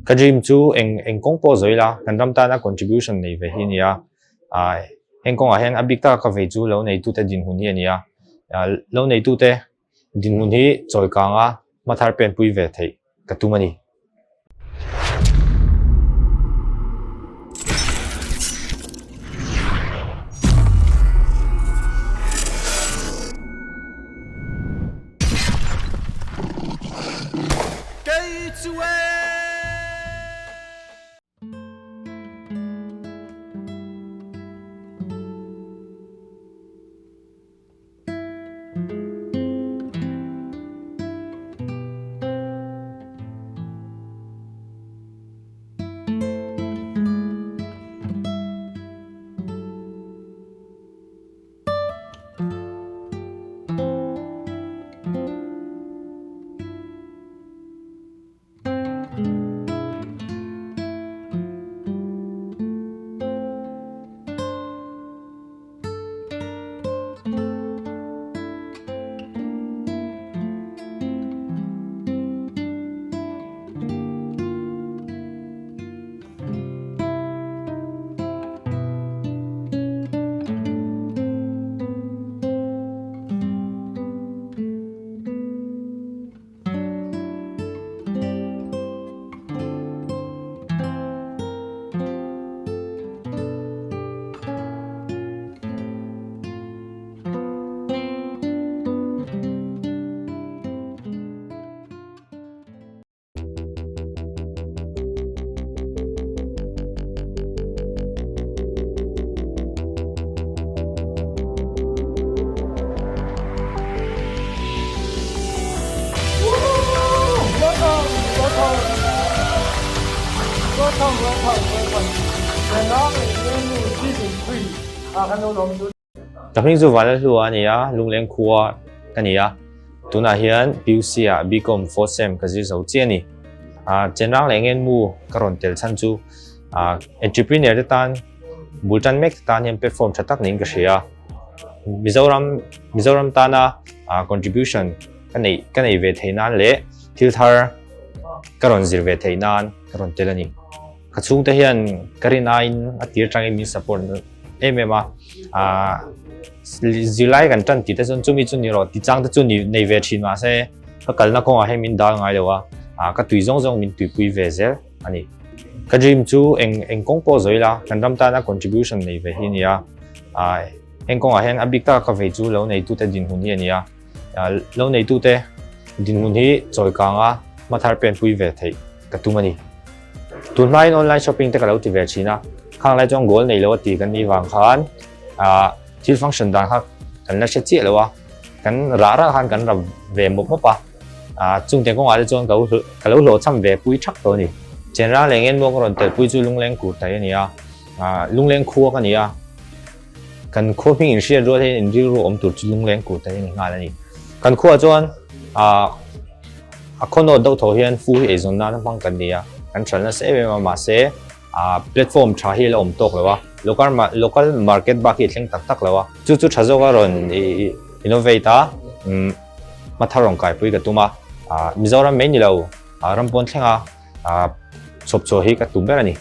Ka dream chu eng eng kawng pawh zawi la, kan ram tana contribution nei ve hi a ni a. Heng kawngah hian a bik taka ka vei chu lo neitute dinhmun hi a ni a. Lo neitute dinhmun hi chawi kanga hmathar penpui ve theih ka tum a ni. Kei chu e! Ka hming chu Vanlalhlua a ni a, Lungleng khua ka ni a. Tunah hian PUC ah BCom fourth sem ka zir zo chiah a ni. Chenrang leh Ngenmu ka rawn tel chhan chu entrepreneur te tan bul tan mek te tan hian platform tha tak niin ka hria a. Mizoram Mizoram tana contribution ka neih ka nei ve theih nan leh thil thar ka rawn zir ve theih nan ka rawn tel a ni. Ka chhungte hian ka rin aiin a tir tangin min support em em a, zirlai kan tan tih te chuan chumi chu ni rawh ti chang te chu ni nei ve thin mahse ka kalna kawngah hian min dal ngai lo a, ka tui zawng zawng min tuipui ve zel a ni. Ka dream chu eng eng kawng pawh zawi la, kan ram tana contribution nei ve hi a ni a, heng kawngah hian a bik taka ka vei chu lo neitute dinhmun hi a ni a, lo neitute dinhmun hi chawi kanga hmathar penpui ve theih ka tum a ni. Tun hmain online shopping te ka lo ti ve thin a, khang lai chuan goal nei lo a ti kan nih vang khan thil function dan kha kan la hre chiah lo a, kan rah rah khan kan rap ve mawp mawp a, chungte kawngah te chuan ka lo hlawhchham ve pui thak tawh a ni. Chenrang leh Ngenmuak rawn telpui chu Lungleng kur tai a ni a, Lungleng khua ka ni a, kan khua hming inhriat rual hian in rilru awm tur chu Lungleng kur tai a ni nghal a ni. Kan khuaah chuan A khawnawt deuh tho hian fu hi eizawn nan a hmang kan ni a, kan hral nasa em em a, mahse platform tha hi a la awm tawk lo a, local local market bak hi a thleng tak tak lo a, chu chu tha zawk a rawn innovate a, hmathar rawn kaipui ka tum a, Mizoram mai ni lo, ram pawn thlenga chhawp chhuah hi ka tum ber a ni.